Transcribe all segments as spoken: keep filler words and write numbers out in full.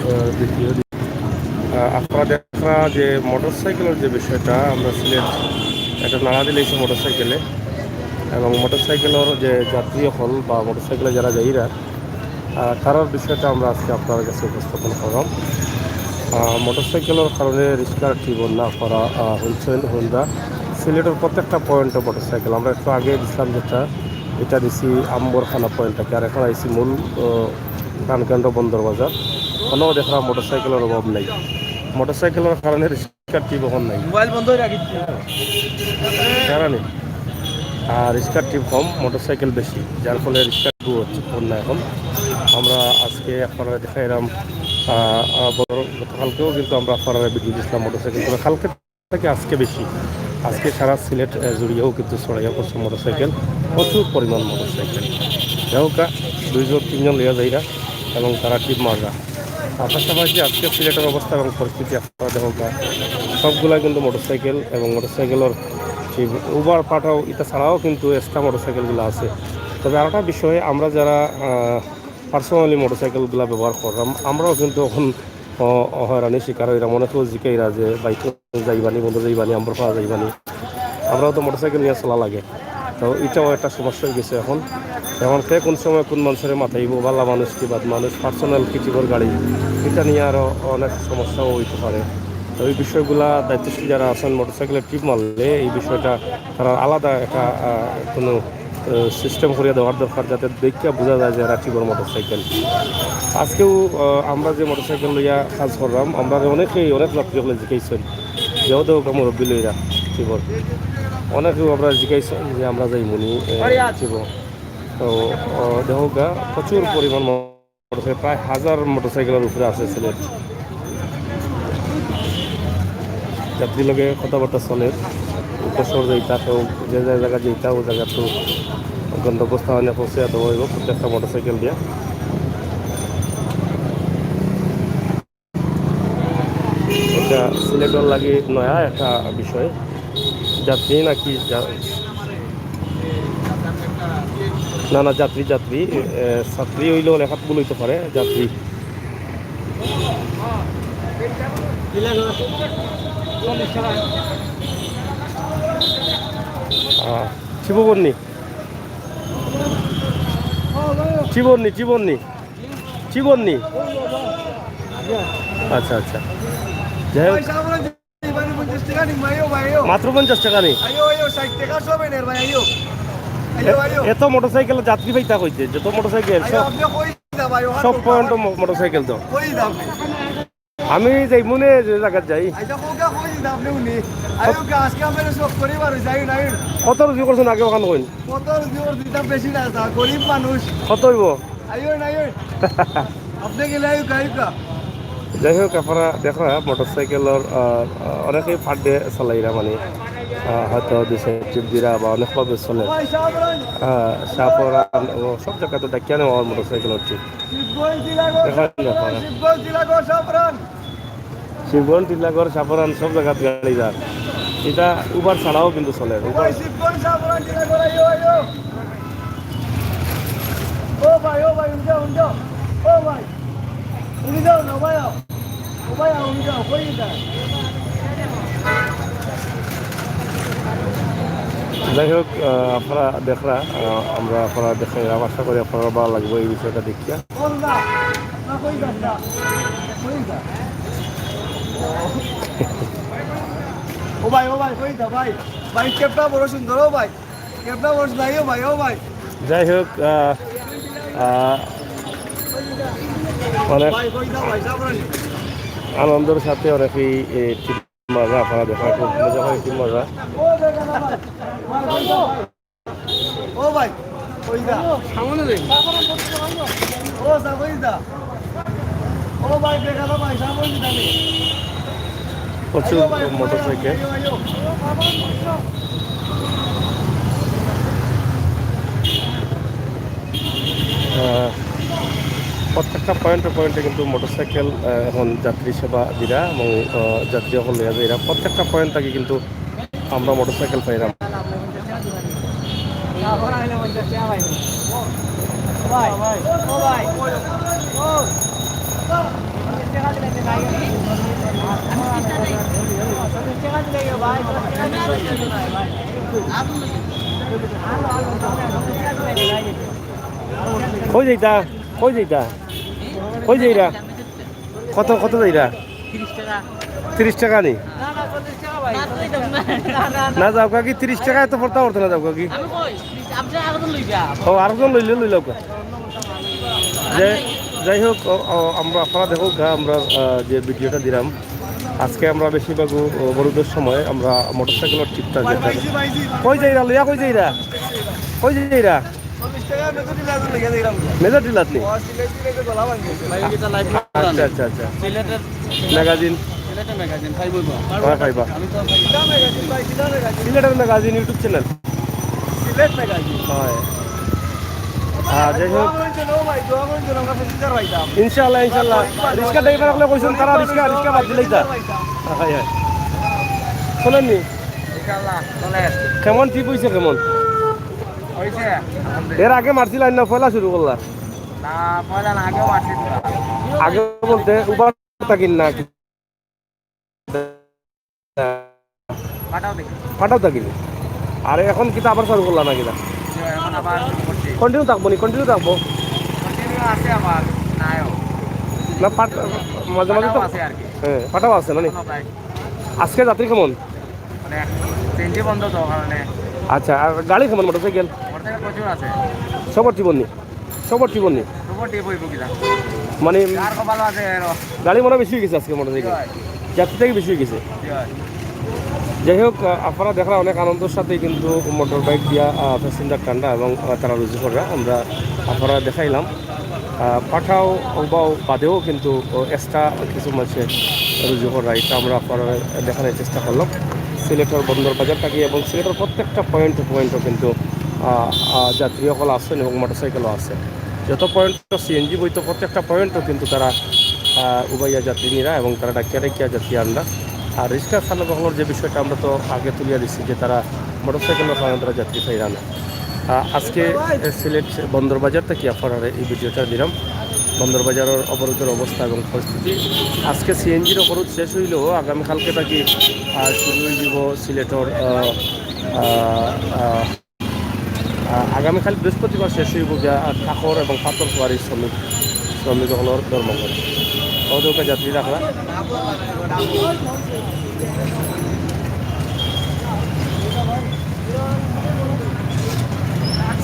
আহ, দ্বিতীয় দিন। আহ, আপনারা দেখরা যে মোটরসাইকেলের যে বিষয়টা, আমরা সিলেট একটা নাড়া দিলাইছি মোটরসাইকেলে, এবং মোটরসাইকেলের যে যাত্রী অকল বা মোটরসাইকেলে যারা যাইরা, আহ, তারার বিষয়টা আমরা আজকে আপনার কাছে উপস্থাপন করলাম। আহ, মোটরসাইকেলের কারণে রিক্সার টিপ অন না করা, আহ, হুনছেন হুনরা, সিলেটের প্রত্যেকটা পয়েন্টে মোটরসাইকেল। আমরা একটু আগে দিছিলাম যেটা, এটা দিছি আম্বরখানা পয়েন্টটাকে, আর এখন আইছি মূল, আহ, প্রাণকেন্দ্র বন্দর বাজার। কোনো দেখরা মোটরসাইকেলের অভাব নাই, মোটরসাইকেলের কারণে রিক্সার টিপ অন নাই। মোবাইল বন্ধ করে রাখিস। জানা নেই। আর রিক্সার টিপ কম, মোটরসাইকেল বেশি, যার ফলে রিক্সার টিপ অন না এখন। আমরা আজকে আপনারা দেখাইলাম, আহ, আহ, বড়, গতকালকেও কিন্তু আমরা আপনারা ভিডিও দিছিলাম মোটরসাইকেল, তবে কালকে থেকে আজকে বেশি। আজকে সারা সিলেট, আহ, জুড়িয়েও কিন্তু ছড়াইয়া পড়ছে মোটরসাইকেল, প্রচুর পরিমাণ মোটরসাইকেল। যাই হোক, দুইজন তিনজন লইয়া যাইরা এবং তারা টিপ মাররা। আর পাশাপাশি আজকে সিলেটের অবস্থা এবং পরিস্থিতি আপনারা দেখুন, সবগুলা কিন্তু মোটরসাইকেল এবং মোটরসাইকেলের টিপ। উবার পাঠাও, এটা ছাড়াও কিন্তু এক্সট্রা মোটরসাইকেলগুলো আছে। তবে আরেকটা বিষয়, আমরা যারা, আহ, পার্সোনালি মোটরসাইকেলগুলো ব্যবহার করলাম, আমরাও কিন্তু এখন অ-, অ-, হয়রানির শিকার হইলাম। অনেকেও জিকাইরা যে বাইক যাইবানি, বন্ধ যাইবানি, আম্বরখানা যাইবানি। আমরাও তো মোটরসাইকেল নিয়ে চলা লাগে, তো এটাও একটা সমস্যা হয়ে গেছে এখন। এখন কে কোন সময় কোন মানুষের মাথাইব, ভালা মানুষ কি বাদ মানুষ, পার্সোনাল কি টিপর গাড়ি, এটা নিয়ে আরও অনেক সমস্যাও হইতে পারে। তো এই বিষয়গুলা দায়িত্বশীল যারা আছেন, মোটরসাইকেলের টিপ মারলে এই বিষয়টা তারা আলাদা একটা, আহ, কোনো সিস্টেম করিয়া দেওয়ার দরকার, যাতে দেখিয়া বোঝা যায় যে এরা টিপর মোটরসাইকেল। আজকেও, আহ, আমরা যে মোটরসাইকেল লইয়া কাজ করলাম, আমরা অনেকেই, অনেক যাত্রী হলে জিজ্ঞাসা, যেও দেও মুরব্বী লইরা টিপর। অনেকেও আমরা জিজ্ঞাসা যে আমরা যাই মুনি, আহ, টিপর। তো, আহ, দেখো গা, প্রচুর পরিমাণ মোটরসাইকেল, প্রায় হাজার মোটরসাইকেলের উপরে আছে সিলেট। যাত্রীর লগে কথাবার্তা চলে, উপসর যাইতা, কেউ যে যে জায়গা যাইতা, ও জায়গা তো গন্তব্যস্থানে পৌঁছে দেওয়া হইব প্রত্যেকটা মোটরসাইকেল দিয়া। এটা সিলেটর লাগি নয়া একটা বিষয়। যাত্রী নাকি যা-, না, না, যাত্রী, যাত্রী। এ, ছাত্রী হইলেও লেখাত ভুল হইতে পারে, যাত্রী। আহ, শিববর্ণী। চিবন্নি, চিবন্নি। চিবন্নি। আচ্ছা, আচ্ছা। যাই হোক। মাত্র পঞ্চাশ টাকা নি? এত মোটরসাইকেল যাত্রী পাইতা কইতে, যত মোটরসাইকেল, সব পয়েন্ট মোটরসাইকেল তো। আমি যাই মনে যে জায়গাত যাই। কত রুজি করছেন আগে ওখান কইন? কত হইব? যাই হোক, আপনারা দেখো, মোটরসাইকেলর, আহ, আহ, অনেকেই per day চালাইরা, মানে, আহ, হয়তো দুই চাইর ট্রিপ দিরা বা অনেকভাবে চলে। আহ, শাহপরান ও সব জায়গাত তো ডাকিয়া নেওয়া হয় মোটরসাইকেলর ট্রিপ। দেখা যায় না, শিবগঞ্জ, টিলাগড়, শাহপরান সব জায়গাত গাড়ি যার। এটা উবার ছাড়াও কিন্তু চলে। উবার। যাই হোক, আহ, আপনারা দেখরা, আহ, আমরা আপনারা দেখরা, আশা করি আপনারা ভালা লাগবো এই বিষয়টা দেখিয়া। ও ভাই, ও ভাই, কই দা ভাই? ভাই, ক্যাবটা বড় সুন্দর, ও ভাই। ক্যাবটা বড় সুন্দর, ও ভাই, ও ভাই। যাই হোক, আহ, আহ, অনেক ভাই, কই দা ভাই, সাবরানি। আনন্দের সাথে অনেকেই, এ, টিপ মাররা, আপনারা দেখরা, খুব মজা হয় টিপ মাররা। ও ভাই, কই দা? সামনে দেখি। ও স্যার, কই দা? ও ভাই, দেখা দাও ভাই, সামনে দেখি। প্রচুর মোটরসাইকেল। আহ, প্রত্যেকটা পয়েন্টে পয়েন্টে কিন্তু মোটরসাইকেল, আহ, এখন যাত্রী সেবা দিরা এবং, আহ, যাত্রী অকল লইয়া যাইরা। প্রত্যেকটা পয়েন্ট থাকি কিন্তু আমরা মোটরসাইকেল পাইরাম। ভাই, ও ভাই, ও। কই যাইতা? কই যাইতা? কই যাইরা? কত, কত যাইরা? তিরিশ টাকা। তিরিশ টাকা নি? না, না, চল্লিশ টাকা ভাই। না, তো দিতাম না। না, যাও কাকি, তিরিশ টাকায় তো পড়তা পড়তো না, যাও কাকি। আমি কই? আপনি আরো জন লইবা। ও, আরো জন লইলে লইলাও কা। যে, যাই হোক, ও, ও, আমরা, আপনারা দেখো গা, আমরা, আহ, যে ভিডিওটা দিলাম, আজকে আমরা বেশিরভাগ ও, ও, বড়দের সময় আমরা মোটরসাইকেলের ট্রিপটা যেতে। কই যাইরা, লইয়া কই যাইরা? কই যাইরা? চল্লিশ টাকা মেজর ডিলার লইয়া যাইরাম। মেজর ডিলার নি? ও, সিলেট, সিলেটে গলা ভাঙি গেছে। ভাই, এটা লাইভ আচ্ছা, আচ্ছা, আচ্ছা। সিলেটের ম্যাগাজিন। সিলেটের ম্যাগাজিন, ভাই বলবো। হয়, ভাই, বা। আমি তো ভাই। সিলেটের ম্যাগাজিন, YouTube চ্যানেল। সিলেট ম্যাগাজিন। হয়। আহ, যাই হোক। দোয়া করুন যেন, ভাই, দোয়া করুন যেন আমরা প্যাসেঞ্জার পাইতাম। ইনশাআল্লাহ, ইনশাআল্লাহ। রিক্সা ড্রাইভার অকলে কইছইন, তারা রিক্সা, রিক্সা বাদ দিলাইতা। হয়, হয়। চলেননি? ইনশাআল্লাহ, চলে আসছে। কেমন ট্রিপ অইছে, কেমন? অইছে, আলহামদুলিল্লাহ। এর আগে মারছিলা না, পয়লা শুরু করলা? না, পয়লা না, আগেও মারছি তোরা। আগে বলতে উবার থাকিল না কি? পাঠাও দেখি। পাঠাও থাকিল। আর এখন কিতা আবার চালু করলা না কিতা? এখন আবার শুরু করছি। কন্টিনিউ থাকবো নি? কন্টিনিউ থাকবো। কন্টিনিউ আছে আবার, নাইও। না, পাঠ-, মাঝে মাঝে তো পাঠাও আছে আর কি। হ্যাঁ, পাঠাও আছে না নি? কোনো ভাই। আজকে যাত্রী কেমন? মানে, সিএনজি বন্ধ তো, কারণে। আচ্ছা, আর গাড়ি কেমন, মোটরসাইকেল? মোটরসাইকেল প্রচুর আছে। সবর জীবন নি? সবর জীবন নি? সবর ট্রিপ অইব কিনা? মানে, যার কপাল আছে এরও। গাড়ি মনে হয় বেশি অই গেছে আজকে মোটরসাইকেল। হয়। যাত্রী থাকি বেশি অই গেছে। হয়। যাই হোক, আহ, আপনারা দেখরা অনেক আনন্দের সাথে কিন্তু মোটর বাইক দিয়া, আহ, প্যাসেঞ্জার টানরা এবং, আহ, তারা রুজি কররা। আমরা আপনারা দেখাইলাম। আহ, পাঠাও, উবাও বাদেও কিন্তু, ও, এক্সট্রা কিছু মানষে রুজি কররা, ইটা আমরা আপনারারে দেখানির চেষ্টা করলাম। সিলেটর বন্দর বাজার থাকি এবং সিলেটর প্রত্যেকটা পয়েন্ট পয়েন্টও কিন্তু, আহ, আহ, যাত্রী অকল আছইন এবং মোটরসাইকেলও আছে। যত পয়েন্ট সিএনজি বইতো প্রত্যেকটা পয়েন্টও কিন্তু তারা, আহ, উবাইয়া যাত্রী নিরা এবং তারা ডাকিয়া ডাকিয়া যাত্রী আনরা। আর রিক্সা চালক অকলর যে বিষয়টা আমরা তো আগে তুলিয়া দিছি যে তারা মোটরসাইকেলর কারণে তারা যাত্রী পাইরা না। আহ, আজকে সিলেট বন্দর বাজার থাকি আপনারারে এই ভিডিওটা দিলাম, বন্দর বাজারর অবরোধর অবস্থা এবং পরিস্থিতি। আজকে সিএনজির অবরোধ শেষ অইলেও আগামীকালকে থাকি, আহ, শুরু অই যিবো সিলেটর, আহ, আহ, আহ, আহ, আগামীকাল বৃহস্পতিবার শেষ অইবো গিয়া, আহ, কাকর এবং পাথর কোয়ারি শ্রমিক, শ্রমিক অকলর ধর্মঘট। অদৌকা যাত্রী রাখরা।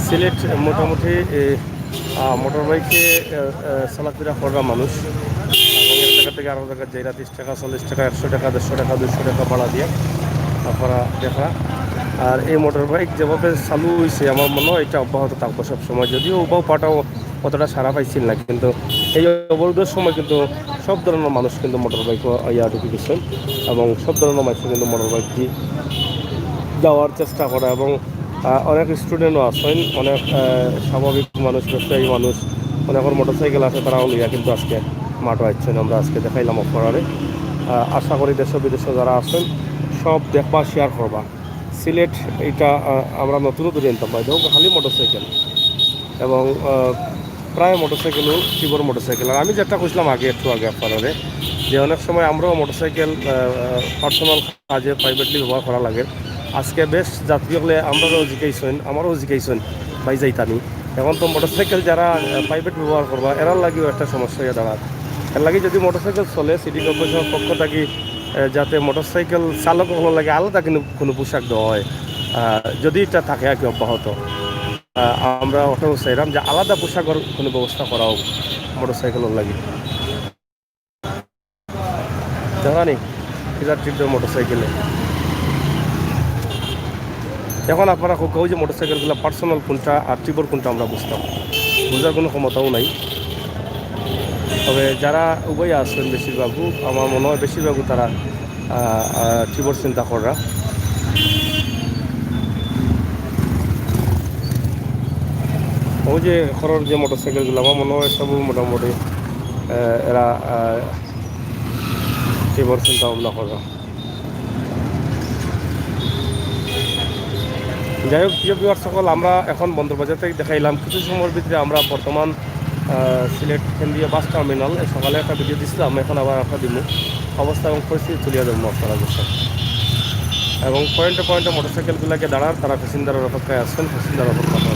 সিলেট মোটামুটি, এ, আহ, মোটর বাইকে, এ, এ, চলাফেরা কররা মানুষ। এবং এক জাগা থাকি আরো জাগা যাইরা ত্রিশ টাকা, চল্লিশ টাকা, একশো টাকা, দেড়শো টাকা, দুইশো টাকা ভাড়া দিয়া আপনারা দেখরা। আর এই মোটর বাইক যেভাবে চালু অইছে, আমার মনে হয় ইটা অব্যাহত থাকবো সব সময়। যদিও উবাও পাঠাও অতটা সাড়া পাইছিল না, কিন্তু এই অবরোধর সময় কিন্তু সব ধরনের মানুষ কিন্তু মোটর বাইক ইয়া ঢুকি গেছে এবং সব ধরনের মানুষ কিন্তু মোটর বাইক দিয়ে যাওয়ার চেষ্টা করে এবং, আহ, অনেক স্টুডেন্টও আছইন, অনেক, আহ, স্বাভাবিক মানুষ, ব্যবসায়ী মানুষ, অনেকর মোটরসাইকেল আছে, তারাও লইয়া কিন্তু আজকে মাঠো আইছইন। আমরা আজকে দেখাইলাম আপনারারে। আহ, আশা করি দেশ বিদেশে যারা আছইন সব দেখবা, শেয়ার করবা। সিলেট ইটা, আহ, আমরা নতুন নতুন জানতাম, বাইদেউ খালি মোটরসাইকেল এবং, আহ, প্রায় মোটরসাইকেলও টিবর মোটরসাইকেল। আর আমি যেটা কইছিলাম আগে, একটু আগে আপনারারে, যে অনেক সময় আমরাও মোটরসাইকেল, আহ, পার্সোনাল কাজে প্রাইভেটলি ব্যবহার করা লাগে। আজকে বেশ যাত্রী অকলে আমরারেও জিকাইছইন, আমারেও জিকাইছইন, "ভাই যাইতানি?" এখন তো মোটরসাইকেল যারা, আহ, প্রাইভেট ব্যবহার করবা, এরার লাগিও একটা সমস্যা অইয়া দাঁড়ার। এর লাগি যদি মোটরসাইকেল চলে, সিটি কর্পোরেশনের পক্ষ থাকি, আহ, যাতে মোটরসাইকেল চালক অকলর লাগি আলাদা কিন্তু কোনো পোশাক দেওয়া হয়, আহ, যদি ইটা থাকে আর কি অব্যাহত। আহ, আমরা অটাও চাইরাম যে আলাদা পোশাকর কোনো ব্যবস্থা করা হোক মোটরসাইকেলর লাগি। জানা নি, ইটা টিবর মোটরসাইকেলে। এখন আপনারা কউক্কা, ওই যে মোটরসাইকেলগুলা পার্সোনাল কোনটা আর টিবর কোনটা আমরা বুঝতাম, বুঝার কোনো ক্ষমতাও নাই। তবে যারা উবাইয়া আছইন বেশিরভাগউ, আমার মনে হয় বেশিরভাগউ তারা, আহ, আহ, টিবর চিন্তা কররা। ওই যে খরর যে মোটরসাইকেলগুলা, আমার মনে হয় সব মোটামুটি, আহ, এরা, আহ, টিবর চিন্তা ভাবনা কররা। যাই হোক, প্রিয় ভিউয়ার্স সকল, আমরা এখন বন্দরবাজার থাকি দেখাইলাম। কিছু সময়র ভিতরে আমরা বর্তমান, আহ, সিলেট কেন্দ্রীয় বাস টার্মিনাল, সকালে একটা ভিডিও দিছিলাম, এখন আবার একটা দিমু। অবস্থা এবং পরিস্থিতি তুলিয়া ধরমু আপনারার সামনে। এবং পয়েন্টে পয়েন্টে মোটরসাইকেলগুলোকে দাঁড়ার, তারা প্যাসেঞ্জারের অপেক্ষায় আছেন, প্যাসেঞ্জার অপেক্ষা করা।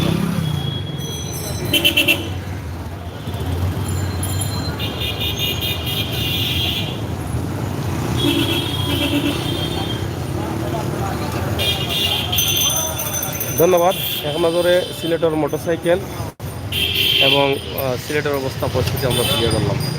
ধন্যবাদ। এক নজরে সিলেটের মোটরসাইকেল এবং, আহ, সিলেটের অবস্থা পরিস্থিতি আমরা তুলে ধরলাম।